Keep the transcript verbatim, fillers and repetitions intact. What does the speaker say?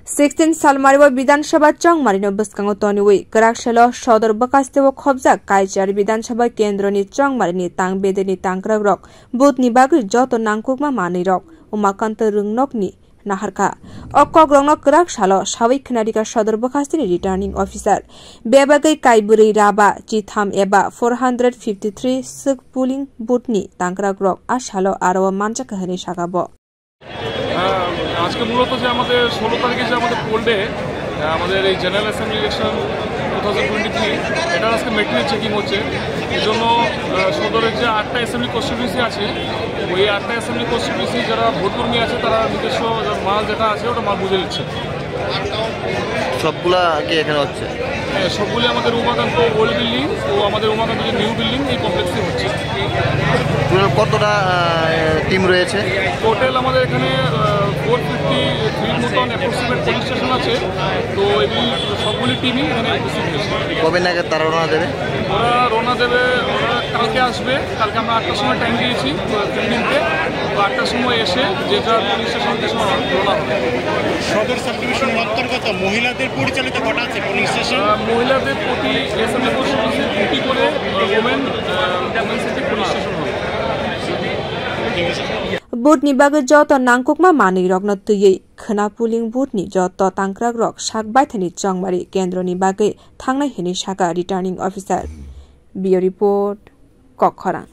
Sixteen Salmario Bidhan Sabha chongmarino bwskango toniwi kwrak salo Sodor bwkhasteo khobjak Kaichari Bidhan Sabha kendroni chongmarini tang bedeni tangkrakrok boothni bagwi joto nangkukma manwirok Umakanta Rwngnokni naharkha. O kokrokno kwrak salo sawi khwnarikha Sodor bwkhasteni returning officer. Bebagwi kaibwrwi raba chitham eba four hundred fifty three swk polling boothni tangkrakrok a salo aro manjakha hwnwi sakha bo. আহ, আজকে মূলত যে আমাদের ষোলো তারিখে যে আমাদের pole day, আমাদের এই general assembly election two thousand twenty three, এটার আজকে মেটিরিয়াল চেকিং হচ্ছে। এই জন্য আহ, সদরের যে আটটা অ্যাসেম্বলি কনস্টিটিউয়েন্সি আছে, ওই আটটা অ্যাসেম্বলি কনস্টিটিউয়েন্সি যারা ভোটকর্মী আছে, তারা নিজস্ব মাল যেটা আছে, ওটা মাল বুঝে নিচ্ছে। সবগুলা কি এখানে হচ্ছে? হ্যাঁ, সবগুলি আমাদের উমাকান্ত ওল্ড বিল্ডিং ও আমাদের উমাকান্ত যে নিউ বিল্ডিং, এই কমপ্লেক্সে হচ্ছে। টোটাল কতটা টিম রয়েছে? টোটাল আমাদের এখানে ফোর ফিফটি থ্রির মতন অ্যাপ্রক্সিমেট পুলিং স্টেশন আছে। তো এগুলি সবগুলি টিমই এখানে উপস্থিত হয়েছে। কবে নাগাদ তারা রওনা দেবে? ওরা রওনা দেবে, ওরা কালকে আসবে। কালকে আমরা আটটার সময় টাইম দিয়েছি ফিফটিনকে। তো আটটার সময় এসে যে যার পুলিং স্টেশন থেকে সব রওনা হবে। সদর সাবডিভিশনের অন্তর্গত মহিলাদের পরিচালিত কটা আছে পুলিং স্টেশন? আহ, মহিলাদের প্রতি এসএমএ কনস্টিটিউয়েন্সি দুটি করে, আহ, ওমেন, আহ, ওমেন সেন্ট্রিক পুলিং স্টেশন হবে। Boothni bagwi joto nangkukma manwirokno twiwi khwna polling boothni joto tangkrakrok sak baithani chongmari kendroni bagwi thangnai hwnwi sakha returning officer. Bureau report, Kokkhorang.